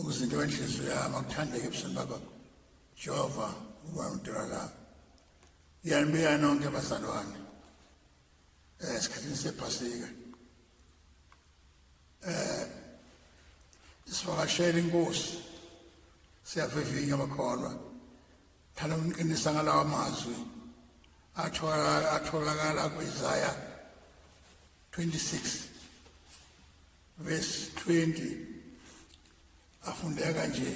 Ukuzinto kwenhliziyo yami akuthandeke ebusweni bakho Jehova uba lami. Ngiyanibika nonke bazalwane. Esikhathini sePhasika. Isivakashela inkosi. Siyavivinya abakholwa. Thanda ukuqinisa ngalawa mazwi atholakala ku-Isaya 26 verse 20 afundeka nje.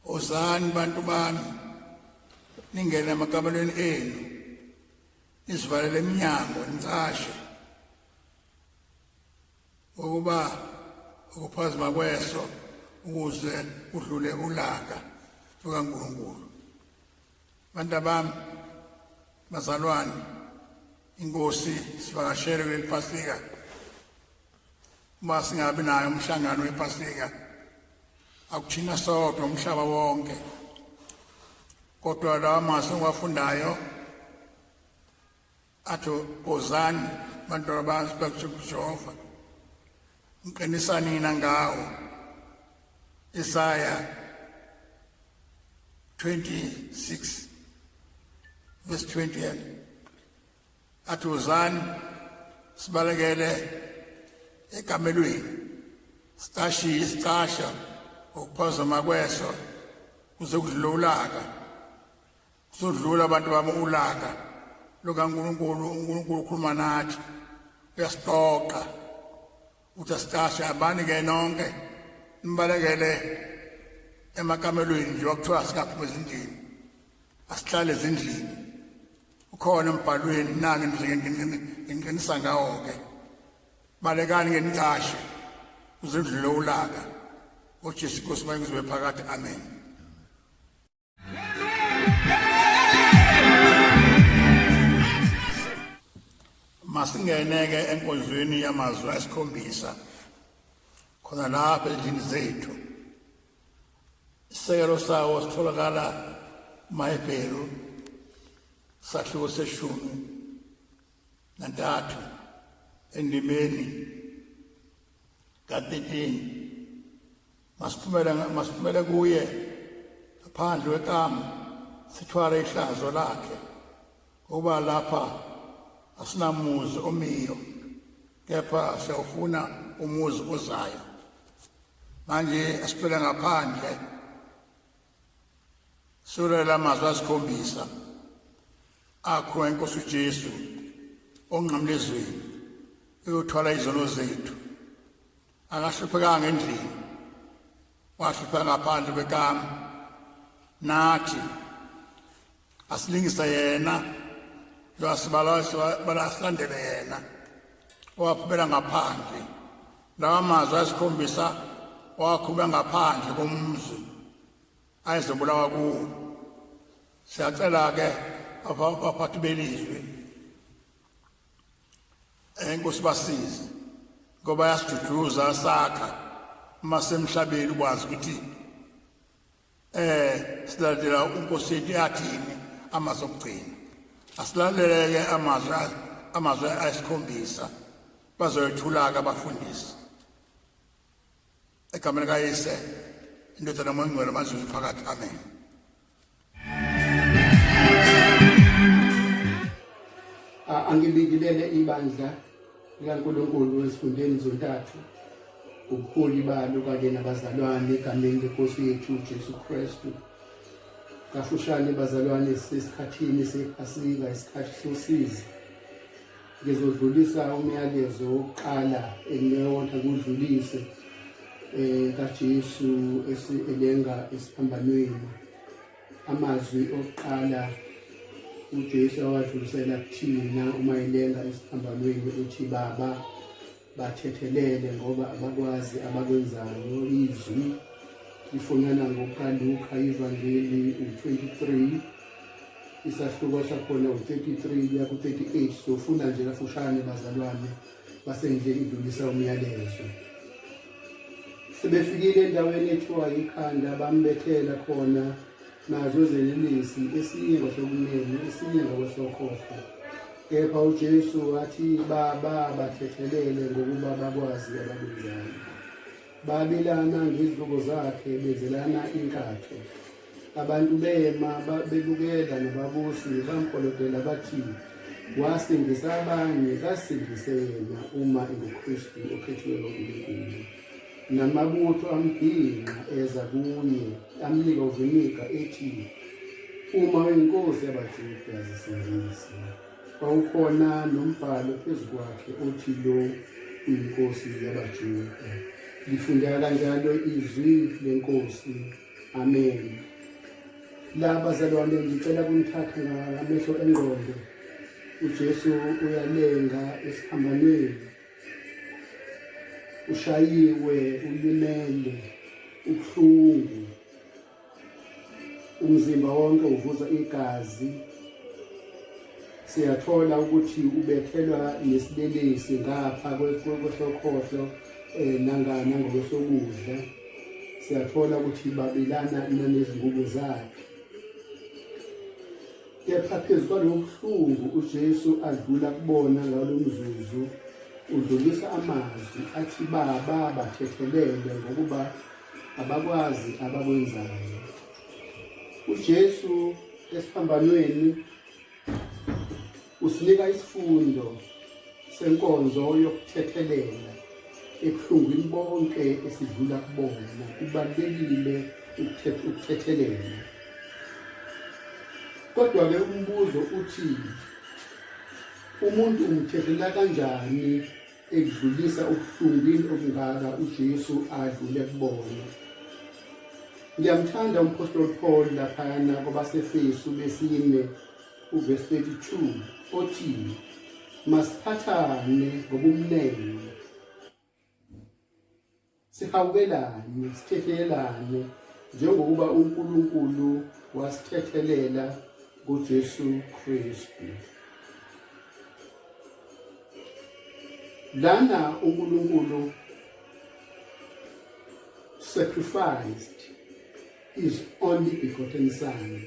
Ozani bantu bami, ningene emakamelweni enu, nizivalele iminyango, nicashe, ngokuba ukuphazima kweso ukuze kudlule ulaka lukaNkulunkulu. Bantu bami, bazalwane, inkosi sivakashele kuleli Pasika. Uma singabi nayo umhlangano wePasika, akuthina sodwa, umhlaba wonke. Kodwa lawa mazwi engiwafundayo athi, wozani bantwana baJehova, ngiqinisa nina ngawo. Isaya 26 verse 20 athi, wozani sibalekele ekamelweni, sicashiye isicasha ukuphazama kweso kuze kudlule ulaka. Kuzodlula abantu bami ulaka lukaNkulunkulu. uNkulunkulu ukhuluma nathi, uyasiqoqa, uthi asicashe. Abani ke nonke nibalekele emakamelweni nje, wakuthiwa singaphuma ezindlini, asihlale ezindlini. Ukhona embhalweni nange ngiqinisa ngawo ke, balekani ngenicashe kuze kudlule ulaka. UJesu Nkosi mayizobe phakathi. Amen. Masingeneke enkonzweni yamazwi asikhombisa khona lapha ezindlini zethu. Isisekelo sawo sitholakala kumaHebheru sahluko se-13 endimeni ka-13. Masiphumele kuye ngaphandle kwekamu, sithwale ihlazo lakhe, ngoba lapha asinamuzi omiyo, kepha siyawufuna umuzi ozayo. Manje asiphele ngaphandle, sulela amazwi asikhombisa akho enkosi uJesu onqamlezweni uyothwala izono zethu. Akahluphekanga endlini, wahlupheka ngaphandle kwekamu. Nathi asilingise yena, lwasibala asilandele yena owaphumela ngaphandle. Lawa mazwi asikhombisa wakhuluma ngaphandle komzi ayezobulawa kuwo. Siyacela-ke abaphathi belizwi, enkosi basize, ngoba yasiduduza sakha uma semhlabeni ukwazi ukuthi silandela unkosi yethu yathini amazwi okugcina. Asilaleleke amazwi ayisikhombisa, bazoyethula-ke abafundisi egameni kaYise, iNdodana, noMoya oNgcwele mazulu phakathi. Amen. Angibingelele ibandla likaNkulunkulu ezifundeni zontathu, ubuholi balo kanye nabazalwane, egameni lenkosi yethu uJesu Kristu. Kafushane bazalwane, sisesikhathini sePhasika, isikhathi sosizi. Ngizodlulisa umyalezo wokuqala engiyewonta ngudlulise kaJesu elenga esiphambanweni. Amazwi okuqala uJesu awadlulisela kuthina uma elenga esiphambanweni uthi, Baba, bathethelele ngoba abakwazi abakwenzayo. Izwi lifunyanwa ngokukaLuka ivangeli u-23, isahluko sakhona u-33 kuya ku-38. Sofunda nje kafushane bazalwane, base nje idlulisa umyalezo. Sebefikile endaweni ethiwa ikhanda, bambethela khona nazo zelelesi, esinye ngasokunene, esinye ngakwesokhohlo. Kepha uJesu wathi, Baba, bathethelele ngokuba bakwazi abakwenzayo. Babelana ngezingubo zakhe benzelana inkatho. Abantu bema bebukela nababusi bamkolodela bathi, wasindisa abanye, kasindise yena uma enguKristu okhethiwe kaNkulunkulu. Namabutho ambhinqa eza kuye amnika uviniga ethi, uma uyinkosi yabaJuda zisindise. Kwakukhona nombhalo phezu kwakhe othi lo uyinkosi yabaJuda. Lifundeka kanjalo izwi lenkosi. Amen. La bazalwane ngicela kunithatha ngamehlo engqondo. UJesu uyalenga esiphambanweni. Ushayiwe, ulimele, ubuhlungu. Umzimba wonke uvuza igazi. Siyathola ukuthi ubethelwa nesilelesi ngapha kwesokhohlo eh nanga nangokwesokudla. Siyathola ukuthi babelana nanezingubo zakhe. Kepha phezu kwalobu buhlungu uJesu adlula kubona ngalo mzuzu, udlulisa amazwi athi, Baba, bathethelele ngokuba abakwazi abakwenzayo. UJesu esiphambanweni usinika isifundo senkonzo yokuthethelela ebuhlungwini bonke esidlula kubona. Kubalulekile ukuthethelela. Kodwa-ke umbuzo uthi umuntu umthethelela kanjani ekudlulisa ubuhlungwini obungaka uJesu adlule kubona? Ngiyamthanda umphostoli Paul laphayana kwabaseFesu besine uvesi 32 othi masiphathane ngobumnene sihawukelane sithethelelane njengokuba uNkulunkulu wasithethelela kuJesu Kristu. Lana uNkulunkulu sacrificed his only begotten son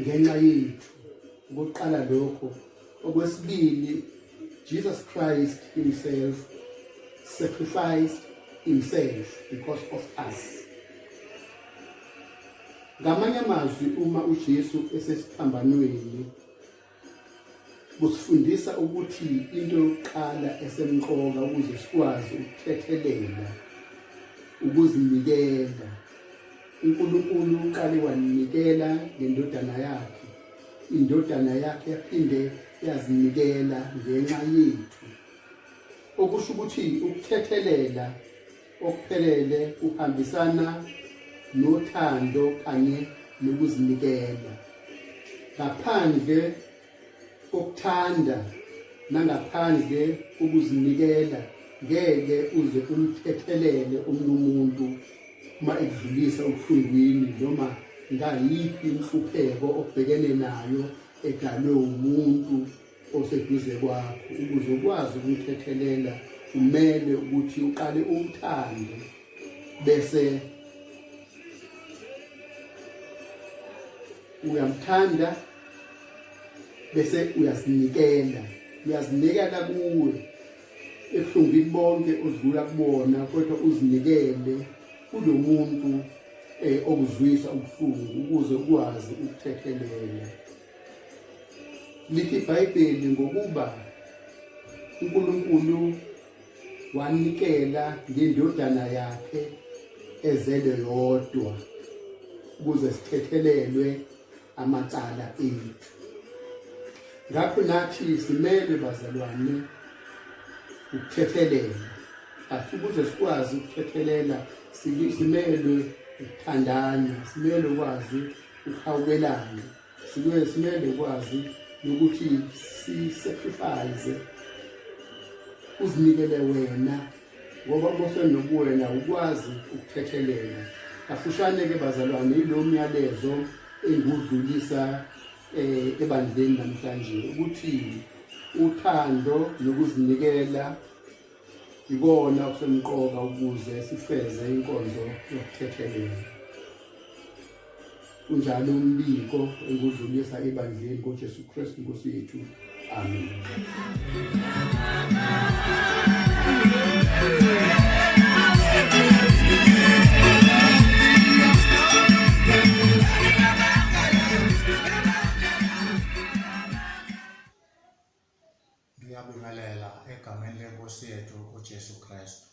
ngenxa yethu. Ukuqala lokho. Okwesibili, Jesus Christ himself sacrificed himself because of us. Ngamanye amazwi, uma uJesu esesiphambanweni kusifundisa ukuthi into yokuqala esemqoka ukuze sikwazi ukuthethelela ukuzinikela. uNkulunkulu uqale wanikela ngendodana yakhe, indodana yakhe yaphinde yazinikela ngenxa yethu, okusho ukuthi ukuthethelela okuphelele kuhambisana nothando kanye nokuzinikela. Ngaphandle kokuthanda nangaphandle kokuzinikela ngeke uze umthethelele omunye umuntu uma ekudlulisa ubuhlungwini noma ngayiphi inhlupheko obhekene nayo edalwe umuntu oseduze kwakho. Ukuze ukwazi ukumthethelela kumele ukuthi uqale umthande bese uyamthanda bese uyazinikela, uyazinikela kuwe ebuhlungwini bonke odlula kubona, kodwa uzinikele kulomuntu okuzwisa ubuhlungu ukuze ukwazi ukuthethelela. Lithi iBhayibheli ngokuba uNkulunkulu wanikela ngendodana yakhe ezelwe yodwa ukuze sithethelelwe amacala ethu. Ngakho nathi simele bazalwane ukuthethelela, but ukuze sikwazi ukuthethelela simelwe ukuthandana, simelwe ukwazi ukuhawukelana, simelwe ukwazi nokuthi si-sacrifice, uzinikele wena, ngoba uma usenobuwena ukwazi ukuthethelela. Kafushane-ke bazalwane, yilo myalezo engiwudlulisa ebandleni namhlanje, ukuthi uthando nokuzinikela ikona okusemqoka ukuze sifeze inkonzo yokuthethelela. Unjalo umbiko engudlulisa ebandleni ngoJesu Kristu Nkosi yethu. Amen. Ngiyabingelela egameni lenkosi yethu uJesu Kristu.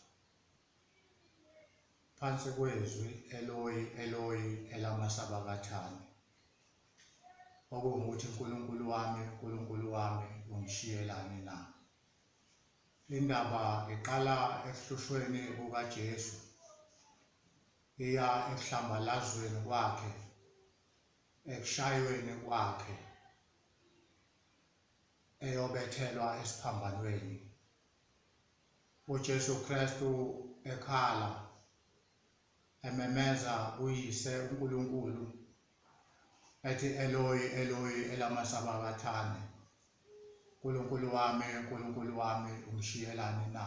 Phansi kwezwi Eloyi Eloyi elamasabakathani okungukuthi Nkulunkulu wami Nkulunkulu wami ungishiyelani na? Indaba iqala ekuhlushweni kukaJesu iya ekuhlambalazweni kwakhe ekushayweni kwakhe eyobethelwa esiphambanweni. UJesu Kristu ekhala ememeza kuyise uNkulunkulu ethi Eloyi Eloyi elamasabakathane Nkulunkulu wami Nkulunkulu wami ungishiyelani na?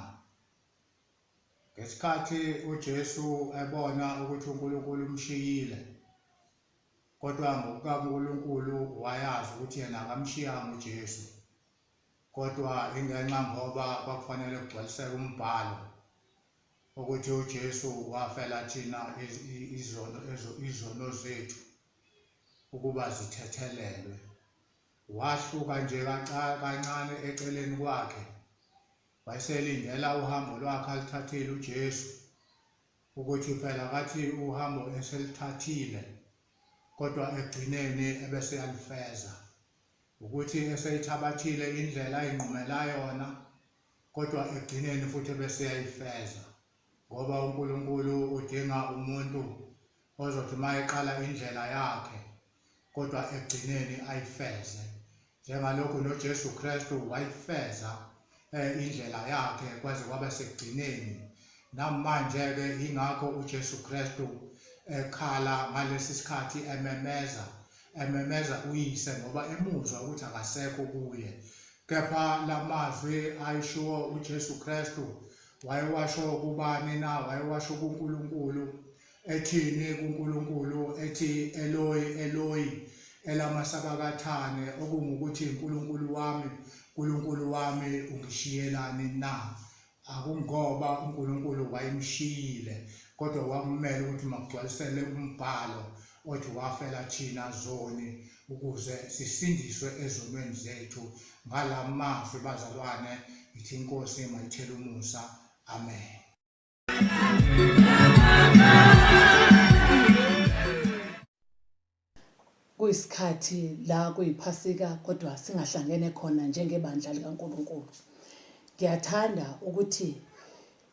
Ngesikhathi uJesu ebona ukuthi uNkulunkulu umshiyile kodwa ngokukaNkulunkulu wayazi ukuthi yena akamshiyanga uJesu Kodwa ingenxa ngoba kwakufanele kugcwaliseke umbhalo ukuthi uJesu wafela thina izono izono zethu ukuba zithethelelwe. Wahluka nje kancane eceleni kwakhe wayeselindela uhambo lwakhe aluthathile uJesu ukuthi phela kathi uhambo eselithathile kodwa ekugcineni ebese yalifeza. Ukuthi eseyithabathile indlela ayinqumela yona kodwa ekugcineni futhi ebese eyayifeza ngoba uNkulunkulu udinga umuntu ozothi uma eqala indlela yakhe kodwa ekugcineni ayifeze njengalokhu noJesu Kristu wayifeza eh, indlela yakhe kwaze kwaba sekugcineni namanje-ke ingakho uJesu Kristu ekhala ngalesi sikhathi ememeza ememeza uyise ngoba emuzwa ukuthi akasekho kuye kepha lamazwi ayishiwo uJesu Kristu wayewasho kubani na wayewasho kuNkulunkulu ethini kuNkulunkulu ethi Eloi Eloi elamasabakathane okungukuthi uNkulunkulu wami uNkulunkulu wami ungishiyelani na Akungoba uNkulunkulu wayemshiyile, kodwa kwakumele ukuthi makugcwalisele umbhalo othi wafela thina zoni ukuze sisindiswe ezonweni zethu. Ngala mazwi bazalwane, ngithi iNkosi mayithele umusa. Amen. Kuyisikhathi la kuyiphasika kodwa singahlangene khona njengebandla likaNkulunkulu. Ngiyathanda ukuthi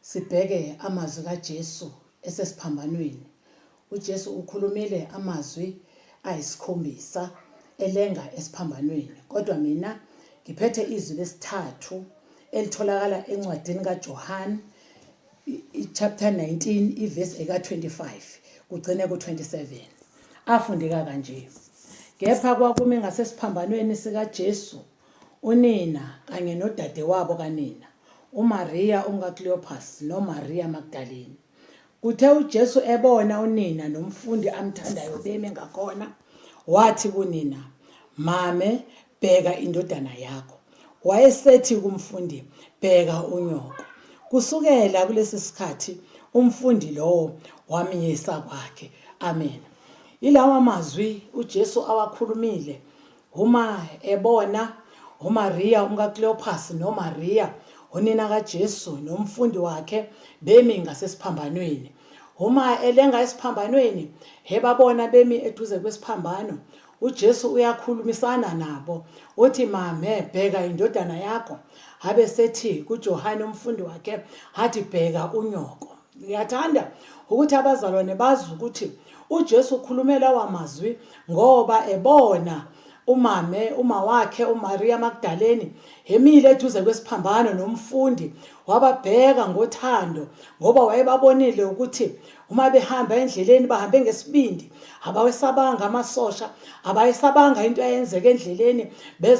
sibheke amazwi kaJesu esesiphambanweni. UJesu ukhulumile amazwi ayisikhombisa elenga esiphambanweni, kodwa mina ngiphethe izwi lesithathu elitholakala encwadini kaJohane chapter 19 ivesi eka-25 kugcine ku-27 afundeka kanje kepha kwakumi ngasesiphambanweni sikaJesu unina kanye nodadewabo kanina uMariya umkaKleopas noMariya Magdalene kuthe uJesu ebona unina nomfundi amthandayo bemi ngakhona wathi kunina mame Bheka indodana yakho. Wayesethi kumfundi, Bheka unyoko. Kusukela kulesi sikhathi umfundi lowo wamyisa kwakhe. Amen. Ilawa mazwi uJesu awakhulumile uma ebona uMariya umkaKleopas noMariya unina kaJesu nomfundi wakhe bemi ngasesiphambanweni. Uma elenga esiphambanweni, hebabona bemi eduze kwesiphambano, UJesu uyakhulumisana nabo, uthi, Mame, bheka indodana yakho. Habe sethi kuJohane umfundi wakhe, hathi bheka unyoko. Ngiyathanda ukuthi abazalwane bazi ukuthi uJesu ukhulume lawa mazwi ngoba ebona umame uma wakhe uMaria Magdaleni emile eduze kwesiphambano nomfundi wababheka ngothando ngoba wayebabonile ukuthi Uma behamba endleleni bahambe ngesibindi, abawesabanga amasosha, abayisabanga into eyenzeka endleleni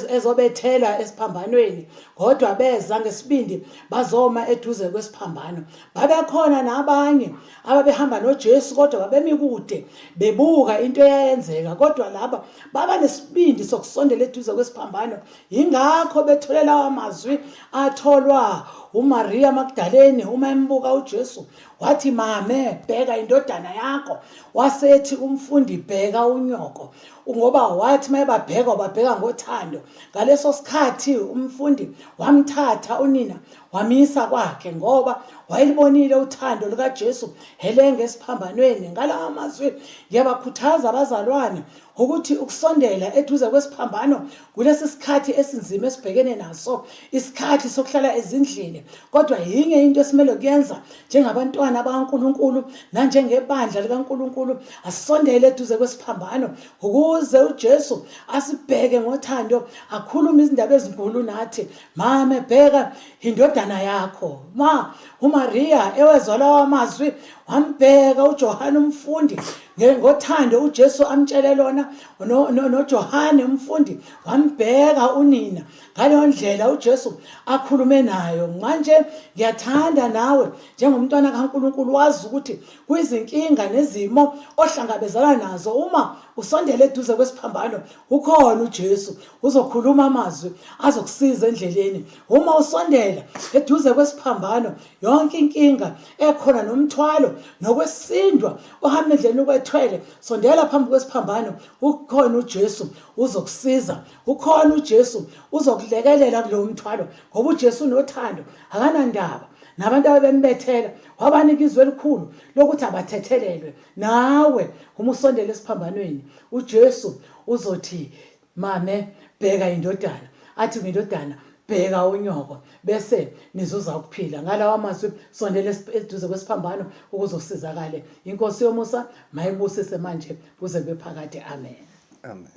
ezobethela esiphambanweni, kodwa beza ngesibindi bazoma eduze kwesiphambano. Babekhona nabanye ababehamba noJesu kodwa babemi kude bebuka into eyayenzeka, kodwa laba baba nesibindi sokusondela eduze kwesiphambano. Yingakho bethole lawa mazwi atholwa uMaria Magdalene uma embuka uJesu, wathi, mame, bheka indodana yakho. Wasethi umfundi, bheka unyoko. Ngoba wathi mayebabheka wababheka ngothando. Ngaleso sikhathi umfundi wamthatha unina wamyisa kwakhe, ngoba wayelibonile uthando lukaJesu helenge esiphambanweni. Ngalawa mazwi ngiyabakhuthaza abazalwane ukuthi ukusondela eduze kwesiphambano kulesi sikhathi esinzima esibhekene naso, isikhathi sokuhlala ezindlini, kodwa yinye into esimele kuyenza njengabantwana bakaNkulunkulu nanjengebandla likaNkulunkulu, asisondele eduze kwesiphambano ukuze uJesu asibheke ngothando, akhulume izindaba ezinkulu nathi. Mame, bheka indodana yakho. Ma uMaria ewezwa lawa amazwi, wambheka uJohane umfundi ngothando uJesu amtshele lona, noJohane umfundi wambheka unina ngaleyo ndlela uJesu akhulume nayo. Manje ngiyathanda nawe njengomntwana kaNkulunkulu wazi ukuthi kwizinkinga nezimo ohlangabezana nazo, uma usondela eduze kwesiphambano ukhona uJesu uzokhuluma amazwi azokusiza endleleni. Uma usondela eduze kwesiphambano, yonke inkinga ekhona nomthwalo nokwesindwa ohamba endleleni ukwethwele, sondela phambi kwesiphambano, ukhona uJesu uzokusiza, ukhona uJesu uzokulekelela kulowo mthwalo, ngoba uJesu unothando, akanandaba nabantu ababembethela, wabanika izwi elikhulu lokuthi abathethelelwe. Nawe uma usondela esiphambanweni, uJesu uzothi, mame, bheka indodana, athi kwindodana, bheka unyoko, bese nizuza ukuphila. Ngalawa mazwi, sondela eduze kwesiphambano ukuze usizakale. Inkosi yomusa mayibusise manje kuze kube phakade. Amen. Amen.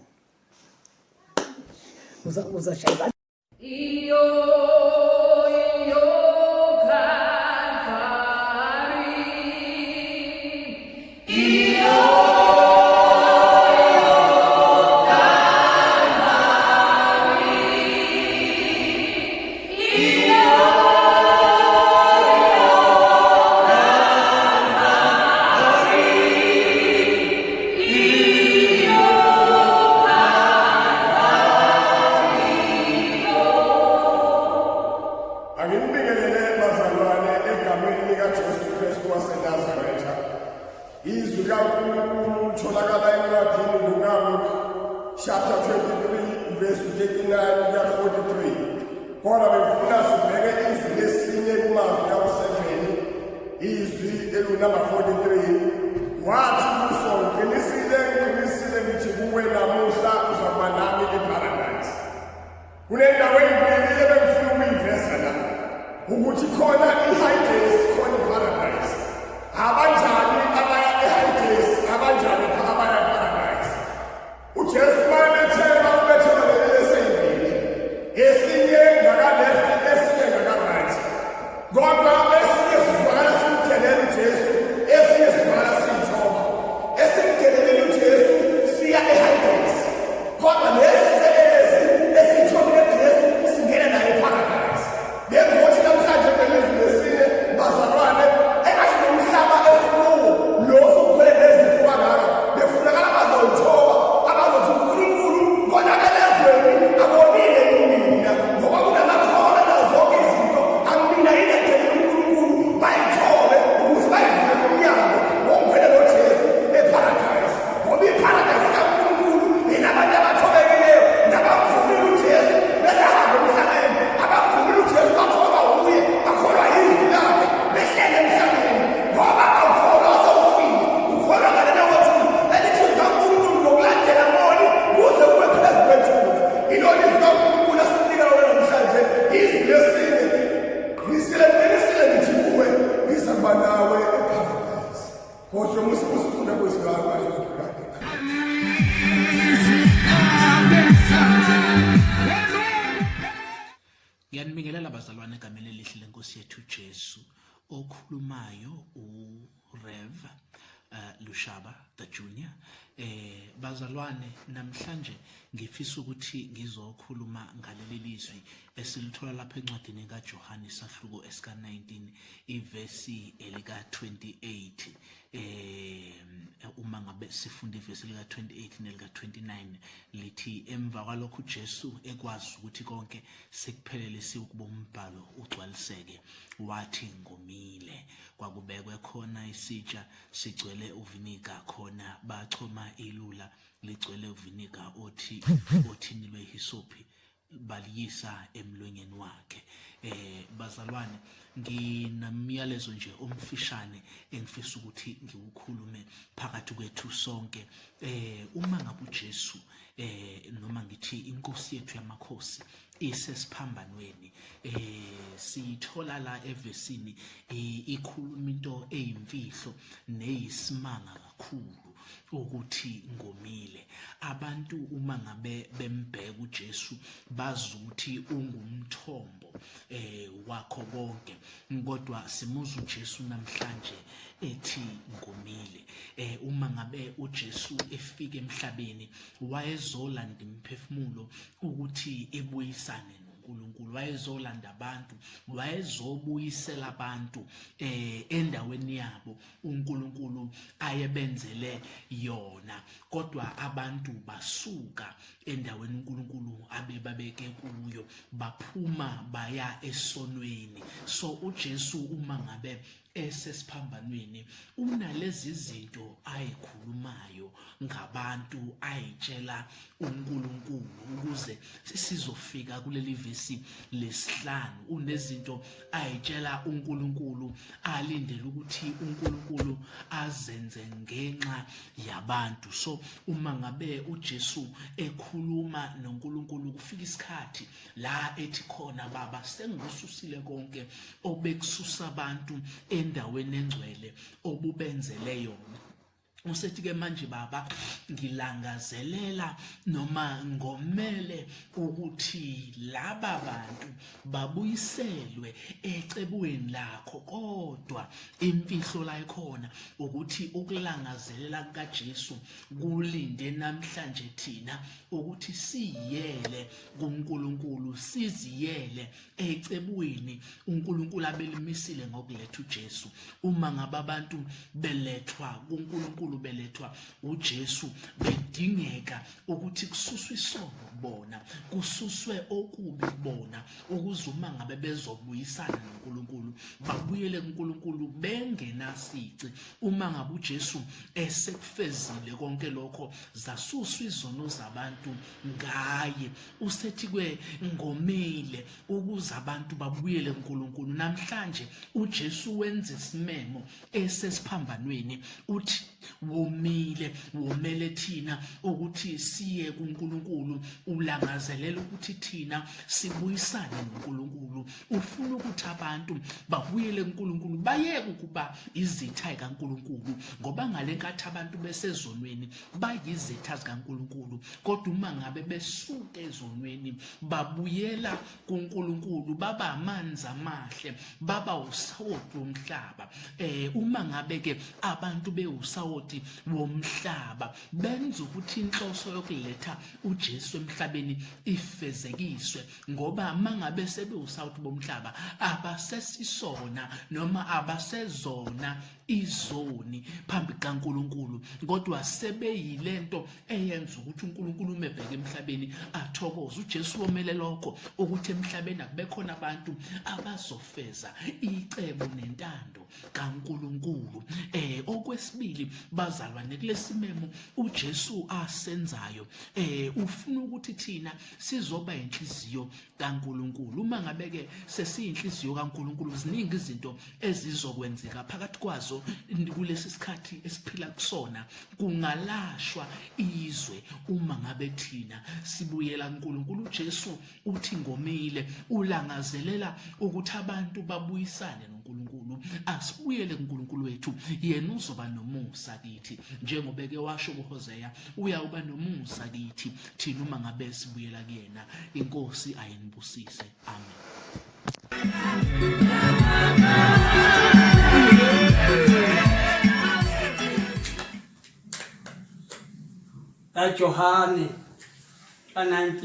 Uzashaya. Iyo, iyo, Calvary. Iyo, iyo, Calvary. Iyo, iyo, Calvary. Iyo, Anginibingelele bazalwane egameni likaJesu Kristu waseNazaretha. Izwi kaNkulunkulu litholakala encwadini lukaLuke chapter 23 verse 39 kuya 43. Kodwa bengifuna sibheke izwi lesinye kumazwi awu-7, izwi elunamba 43. Wathi kuso, ngiqinisile, ngiqinisile ngithi kuwe namuhla uzakuba nami eParadise. Kunendawo eyimbili ebengifuna ukuyiveza la, ukuthi khona i-Hades, khona iParadise. Abanjani abaya e-Hades, abanjani abaya eParadise? UJesu wayebethelwa, ubethelwa leli eseyimbili, esinye ngaka-left, esinye ngaka-right. Kodwa esinye sizwakala simdelela uJesu, esinye sizwakala siyithoba. Esimdelelile uJesu siya e-Hades. Kodwa lesi selezi esithobile Jesu singena naye eParadise. Bengizothi namhlanje belizwi lesine bazalwane engathi nomhlaba esikuwo lo sokukhwele nezifo kangaka befunakala abazoyithoba abazothi uNkulunkulu konakele ezweni akonile yini mina ngoba kunamakhono nazo zonke izinto akumina yini edele uNkulunkulu bayithobe ukuze bayivule umnyango wokungena noJesu eParadise. Ngoba iParadise kaNkulunkulu inabantu abathobekileyo nabamvumile uJesu besahamba emhlabeni, abamvumile uJesu bakholwa wuye, bakholwa yizwi lakhe, behlele emhlabeni. Ngoba awukholwa sewufile, ukholwa ngalena kwethuna elithi likaNkulunkulu ngokulandela moni kuze kube phezu kwethuna. Ilona izwi kaNkulunkulu asinika lona namhlanje, izwi lesine. Ngisile ngiqinisile ngithi kuwe, ngizakuba nawe eParadise. Nkosi yomusa usifunda kwezwi lakho manje naphakade. Ngiyanibingelela bazalwane egameni elihle lenkosi yethu Jesu. Okhulumayo uRev Lushaba the Junior. Bazalwane, namhlanje ngifisa ukuthi ngizokhuluma ngaleli lizwi esilithola lapha encwadini kaJohane isahluko esika-19 ivesi elika-28. Uma ngabe sifunda ivesi lika-28 nelika-29 lithi, emva kwalokho uJesu ekwazi ukuthi konke sekuphelelisiwe ukuba umbhalo ugcwaliseke, wathi, ngomile. Kwakubekwe khona isitsha sigcwele uviniga, khona bachoma ilula ligcwele uviniga othi othini lwehisophi, baliyisa emlonyeni wakhe. Bazalwane, nginamyalezo nje omfishane engifisa ukuthi ngiwukhulume phakathi kwethu sonke. Uma ngabe uJesu, noma ngithi inkosi yethu yamakhosi, isesiphambanweni, siyithola la evesini ikhuluma into eyimfihlo neyisimanga kakhulu ukuthi ngomile. Abantu uma ngabe bembheka uJesu bazi ukuthi ungumthombo wakho konke, kodwa simuzwa uJesu namhlanje ethi ngomile. Uma ngabe uJesu efika emhlabeni wayezolanda imiphefumulo ukuthi ebuyisane noNkulunkulu, wayezolanda abantu, wayezobuyisela abantu endaweni yabo uNkulunkulu ayebenzele yona, kodwa abantu basuka endaweni uNkulunkulu abebabeke kuyo, baphuma baya esonweni. So uJesu uma ngabe esesiphambanweni unalezi zinto ayikhulumayo ngabantu, ayitshela uNkulunkulu ukuze sizofika kuleli vesi lesihlanu. Unezinto ayitshela uNkulunkulu, alindele ukuthi uNkulunkulu azenze ngenxa yabantu. So uma ngabe uJesu ekhuluma noNkulunkulu, kufika isikhathi la ethi khona, Baba, sengikususile konke obekususa abantu endaweni engcwele obubenzele yona. Usethi ke manje, Baba, ngilangazelela noma ngomele ukuthi laba bantu babuyiselwe ecebweni lakho. Kodwa imfihlo la ikhona ukuthi ukulangazelela kukaJesu kulinde namhlanje thina ukuthi siyele kuNkulunkulu, siziyele ecebweni uNkulunkulu abelimisile ngokuletha uJesu. Uma ngabe abantu belethwa kuNkulunkulu, belethwa uJesu, bedingeka ukuthi kususwe isono kubona, kususwe okubi kubona, ukuze uma ngabe bezobuyisana noNkulunkulu babuyele kuNkulunkulu bengenasici. Uma ngabe uJesu esekufezile konke lokho, zasuswa izono zabantu ngaye, usethi kwe ngomile ukuze abantu babuyele kuNkulunkulu. Namhlanje uJesu wenza isimemo esesiphambanweni, uthi womile, womele thina ukuthi siye kuNkulunkulu. Ulangazelela ukuthi thina sibuyisane noNkulunkulu, ufuna ukuthi abantu babuyele kuNkulunkulu, bayeke ukuba izitha zikaNkulunkulu, ngoba ngalenkathi abantu besezonweni bayizitha zikaNkulunkulu, kodwa uma ngabe besuka ezonweni babuyela kuNkulunkulu baba amanzi amahle, baba usawoti womhlaba. Uma ngabe ke abantu bewusawoti womhlaba, benza ukuthi inhloso yokuletha uJesu emhlabeni ifezekiswe, ngoba mangabe sebewusawoti bomhlaba abasesisona noma abasezona izoni phambi kukaNkulunkulu, kodwa sebeyilento eyenza ukuthi uNkulunkulu uma ebheka emhlabeni athokoze. uJesu womele lokho, ukuthi emhlabeni akube khona abantu abazofeza icebo nentando kaNkulunkulu. Okwesibili bazalwane, kulesimemo uJesu asenzayo, ufuna ukuthi thina sizoba inhliziyo kaNkulunkulu. Uma ngabe ke sesiyinhliziyo kaNkulunkulu, ziningi izinto ezizokwenzeka, phakathi kwazo kulesi sikhathi esiphila kusona kungalashwa izwe uma ngabe thina sibuyela kuNkulunkulu. uJesu uthi ngomile, ulangazelela ukuthi abantu babuyisane noNkulunkulu. Asibuyele kuNkulunkulu wethu, yena uzoba nomusa kithi, njengoba eke washo kuHosea, uyawuba nomusa kithi thina uma ngabe sibuyela kuyena. Inkosi ayinibusise, amen. kaJohane ka-19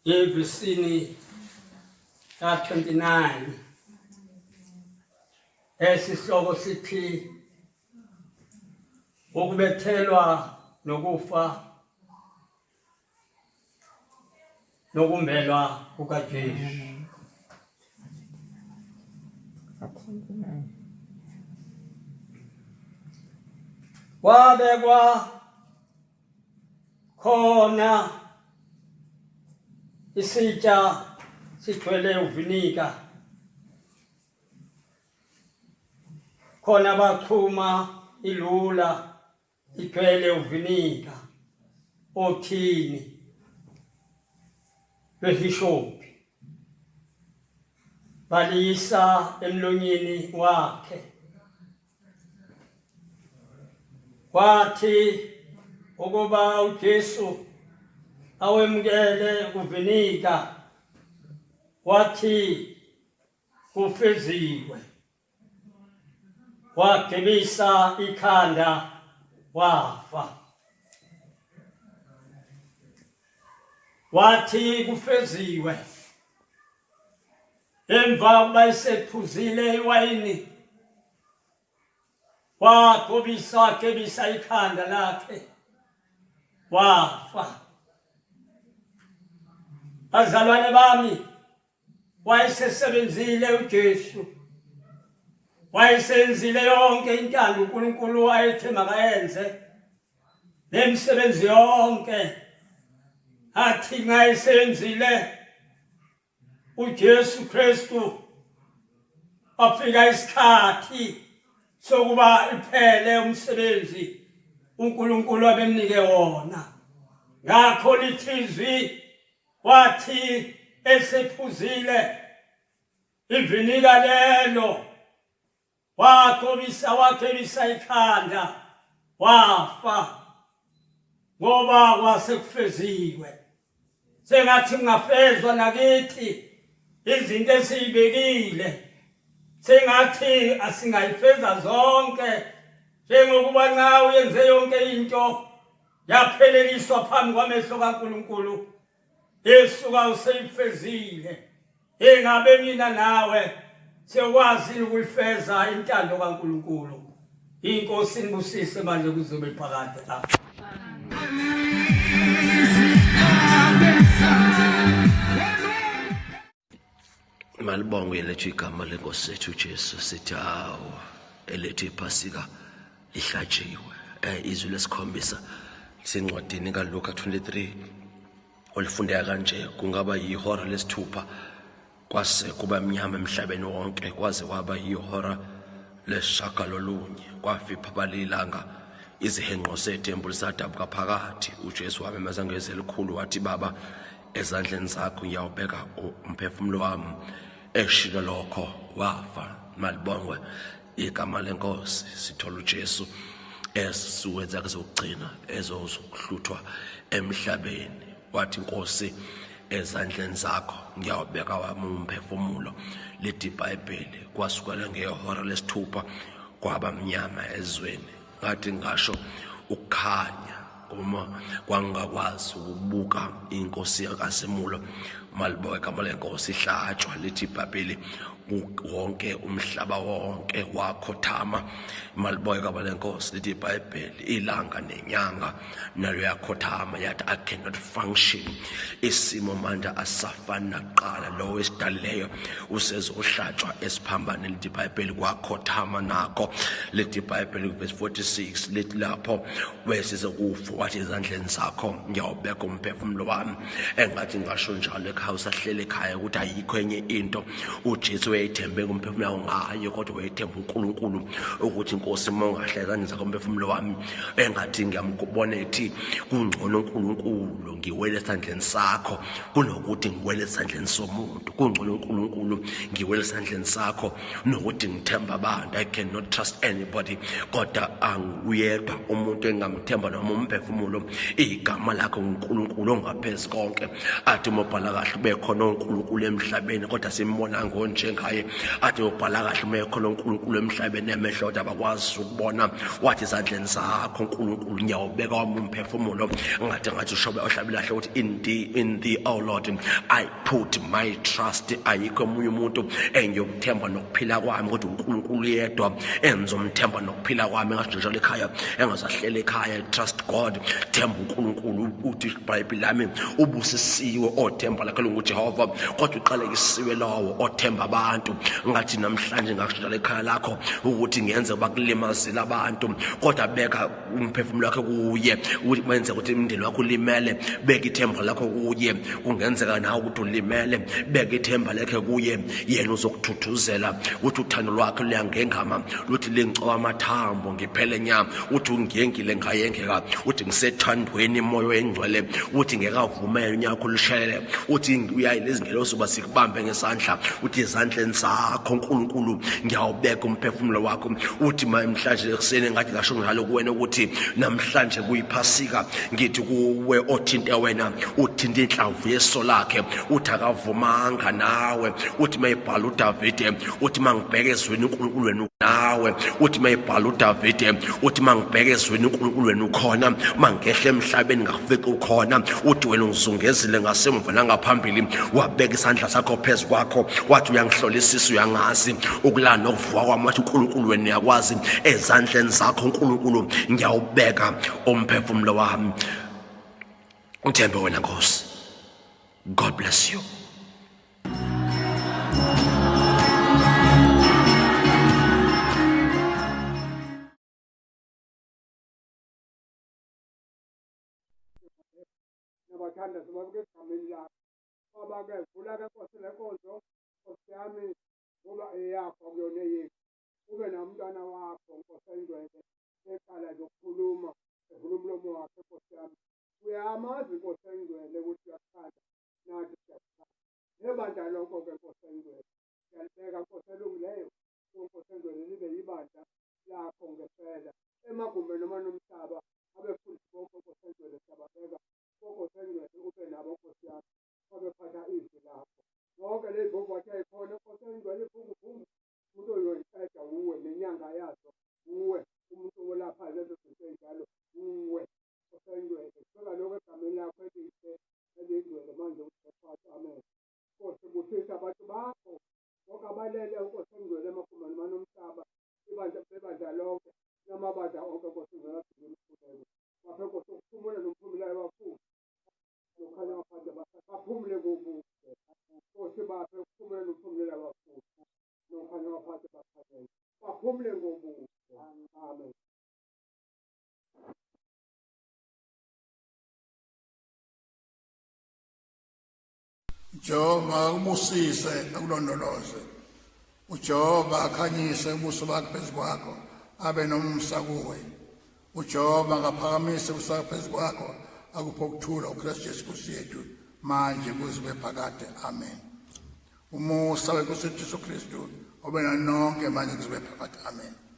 evesini ka-29 esihloko sithi ukubethelwa nokufa nokumbelwa kukaJesu. Wabekwa khona isitsha sigcwele uvinika khona bachuma ilula igcwele uvinika othini lwehishophi baliyisa emlonyeni wakhe Kwathi ukuba uJesu awemukele uvinika wathi kufeziwe wagebisa ikhanda wafa wathi kufeziwe emva kuba esephuzile iwayini wagobisa wagebisa ikhanda lakhe wafa bazalwane bami wayesesebenzile uJesu wayesenzile yonke intando uNkulunkulu ayethe makayenze nemisebenzi yonke athi ngayisenzile uJesu Kristu wafika isikhathi sokuba iphele umsebenzi uNkulunkulu abemnike wona ngakho lithi izwi wathi esephuzile ivinika lelo Wagobisa wagebisa ikhanda wafa ngoba kwasekufeziwe. Sengathi kungafezwa nakithi izinto esiyibekile. Sengathi asingayifeza zonke njengokuba nxa uyenze yonke into yapheleliswa phambi kwamehlo kaNkulunkulu. Yesuka useyifezile. Ingabe mina nawe siyokwazi ukuyifeza intando kaNkulunkulu. INkosi inibusise manje kuze kube phakade. Amen. Malibongwe lethu igama lenkosi ethu uJesu sithi hawu elethu iphasika lihlatshiwe. Eh izwi lesikhombisa lisencwadini kaLuka 23 olifundeka kanje kungaba yihora lesithupha kwase kuba mnyama emhlabeni wonke kwaze kwaba yihora lesishagalolunye kwafipha balilanga izihenqo sethempeli sadabuka phakathi uJesu wamemeza ngezwi elikhulu wathi baba ezandleni zakho ngiyawubeka umphefumulo wami eshilo lokho wafa malibongwe igama lenkosi sithola uJesu esuke zakhe zokugcina ezokuhluthwa emhlabeni wathi inkosi ezandleni zakho ngiyawubeka wami umphefumulo lithi iBhayibheli kwasukela ngehora lesithupha kwaba mnyama ezweni ngathi ngasho ukukhanya uma kwangingakwazi ukubuka inkosi yakasemulo maliboke igama lenkosi ihlatshwa lithi ibhayibheli wonke umhlaba wonke wakhothama maliboke igama lenkosi lithi ibhayibheli ilanga nenyanga nalo yakhothama yathi i cannot function isimo manje asafani nakuqala lowo esidalileyo usezohlatshwa esiphambaneni lithi ibhayibheli kwakhothama nakho lithi ibhayibheli verse 46 lithi lapho wesize kufa wathi ezandleni zakho ngiyawubeka umphefumulo wami engathi ngasho njalo ekhaya usahlele ekhaya ukuthi ayikho enye into uJesu wayethembe ngumphefumulo ngaye kodwa wayethemba uNkulunkulu ukuthi inkosi uma ungahlala ezandleni zakho umphefumulo wami engathi ngiyambona ethi kungcono uNkulunkulu ngiwele esandleni sakho kunokuthi ngiwele esandleni somuntu kungcono uNkulunkulu ngiwele esandleni sakho nokuthi ngithemba abantu i cannot trust anybody kodwa anguyedwa umuntu engingamthemba noma umphefumulo igama lakhe uNkulunkulu ongaphezu konke athi uma ubhala kahle ube khona uNkulunkulu emhlabeni kodwa simbona ngonjenga ngaye athi ubhala kahle uma ekhona uNkulunkulu emhlabeni emehlo kodwa abakwazi ukubona wathi ezandleni zakho uNkulunkulu ngiyawubeka wami umphefumulo ngathi ngathi ushobe ohlabile kahle ukuthi in thee in thee oh Lord I put my trust ayikho omunye umuntu engiyokuthemba nokuphila kwami kodwa uNkulunkulu yedwa engizomthemba nokuphila kwami engasho njalo ekhaya engazahlele ekhaya trust God themba uNkulunkulu uthi iBhayibheli lami ubusisiwe othemba lakhe lunguJehova kodwa uqalekisiwe lowo othemba abantu ngathi namhlanje ngasho njalo ekhaya lakho ukuthi ngenze bakulimazile abantu kodwa beka umphefumulo wakhe kuye ukuthi benze ukuthi umndeni wakho ulimele beka ithemba lakho kuye kungenzeka nawe ukuthi ulimele beka ithemba lakhe kuye yena uzokuthuthuzela uthi uthando lwakhe luyangengama luthi lingcoba amathambo ngiphele nya uthi ungiyengile ngayengeka uthi ngisethandweni moya oyingcwele uthi ngekavumele unyaka olushelele uthi uyayi lezi ngelosi uba sikubambe ngesandla uthi ezandleni zakho uNkulunkulu ngiyawubeka umphefumulo wakho uthi namhlanje ekuseni ngathi ngasho njalo kuwena ukuthi namhlanje kuyiphasika ngithi kuwe othinte wena uthinte inhlamvu yeso lakhe uthi akavumanga nawe uthi mayibhala uDavide uthi mangibheke ezweni uNkulunkulu wena nawe uthi mayibhala uDavide uthi mangibheke ezweni uNkulunkulu wena ukhona mangehle emhlabeni ngafika ukhona uthi wena ungizungezile ngasemva nangaphambili wabeka isandla sakho phezu kwakho wathi uyangihlolisisa uyangazi ukulala nokuvuka kwami wathi uNkulunkulu wena uyakwazi ezandleni zakho uNkulunkulu ngiyawubeka umphefumulo wami uthembe wena Nkosi God bless you Nabathanda sibabuke egameni lakho. Baba-ke vula-ke Nkosi le nkonzo Nkosi yami ngoba eyakho akuyona eyethu. Ube nomntwana wakho Nkosi engcwele eqala nje ukukhuluma evula umlomo wakhe Nkosi yami. Uyamazi Nkosi engcwele ukuthi uyakuthanda nathi siyakuthanda. Nebandla lonke-ke Nkosi engcwele siyalibeka Nkosi elungileyo Nkosi engcwele libe yibandla lakho ngempela emagumbeni omane omhlaba abefundisi bonke Nkosi engcwele siyababeka Nkosi engcwele ube nabo Nkosi yami babephatha izwi lakho zonke lezi vovathi ayikhona Nkosi engcwele ivunguvungu umuntu oyoyiqeda wuwe nenyanga yazo wuwe umuntu olapha lezo zinto ey'njalo wuwe Nkosi engcwele sibeka lokho egameni lakho elihle elingcwele manje uJesu amen Nkosi busisa abantu bakho bonke abalele Nkosi engcwele emagumbini amane omhlaba ibandla bebandla lonke namabandla onke Nkosi engcwele adinga imikhuleko baphe Nkosi ukuphumula nomphumelayo wafuthi nokhanya ngaphandle baphumule kobuhle Nkosi baphe ukuphumula nomphumela wafuthi nokhanya ngaphandle baphakele baphumule ngobuhle amen Jehova akubusise akulondoloze. uJehova akhanyise ubuso bakhe phezu kwakho abe nomusa kuwe. uJehova akaphakamise ubuso bakhe phezu kwakho akuphe ukuthula uKristu Jesu Nkosi yethu manje kuze kube phakade. Amen. Umusa wenkosi Jesu Kristu obe nonke manje kuze kube phakade. Amen.